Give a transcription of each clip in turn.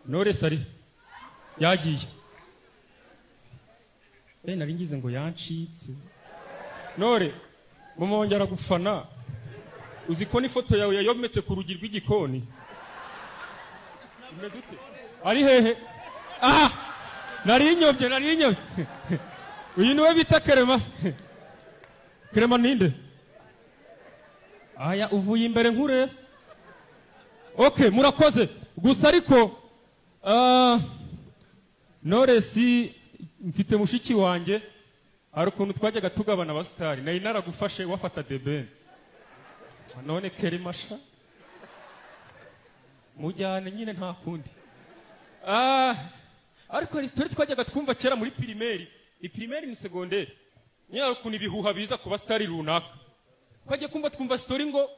Knowless ari yagiye. Nari ngize ngo yancitse. Nore mama wanjye aragufana. Uzi ko n'ifoto yawe yayometse ku rugi rw'igikoni. Umeze ute? Ari hehe? Ah! Nari inyobye. Uyu niwe bita Kerema. Kerema ninde? Aya uvuye imbere nkure. Okay, murakoze. Gusa ariko Knowless mfite mushiki wanjye hari ukuntu twajyaga tugabana abasitari, nari naragufashe wafata The Ben. None Kerema sha mujyane nyine nta kundi. Ariko hari story twajyaga twumva kera muri primaire, primaire ni secondaire. Nyine hari ukuntu ibihuha biza ku basitari runaka. Twagiye kumva twumva story ngo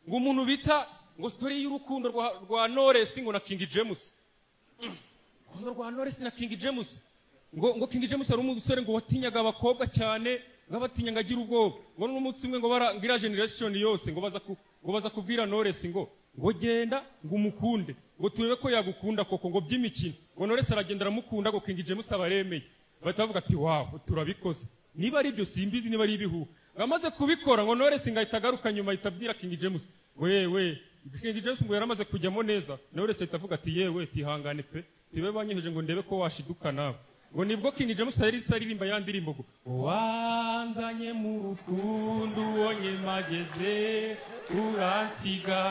umuntu bita ngo story y'urukundo rwa Knowless ngo na King James. Urukundo rwa Knowless na King James. Ngo King James ari umusore ngo watinyaga abakobwa cyane, ngo abatinya ngo agira ubwoba. Ngo n'umunsi umwe ngo barangira generation yose ngo baza kubwira Knowless ngo genda ngo umukunde, ngo turebe ko yagukunda koko, ngo by'imikino. Ngo Knowless aragenda aramukunda, ngo King James abaremeye. Bahita bavuga ati wow, turabikoze. Niba ari ibyo simbizi, niba ari ibihuha. Amaze kubikora ngo Knowless ngahita agaruka nyuma ahita abwira King James ngo yewe. King James ngo yaramaze kujyamo neza. Knowless ahita avuga ati yewe tihangane pe, tibe banyeheje ngo ndebe ko washiduka nawe. Ngo nibwo King James yari aririmba ya ndirimbo ngo wanzanye mu rukundo ubonye mageze uransiga,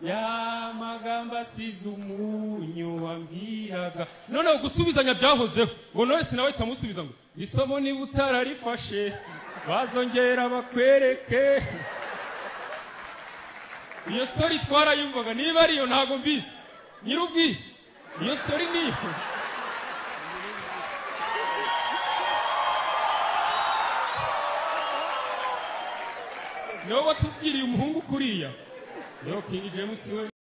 ya magambo asize umunyu wambwiraga. Noneho gusubizanya byahozeho. Ngo Knowless nawe itamusubiza ngo isomo niba utararifashe bazongera bakwereke. Iyo story twarayumvaga, niba ariyo ntago mbizi. Nyirubwi iyo story niyo. Niwe watubwiriye umuhungu kuriya. Yo King James we.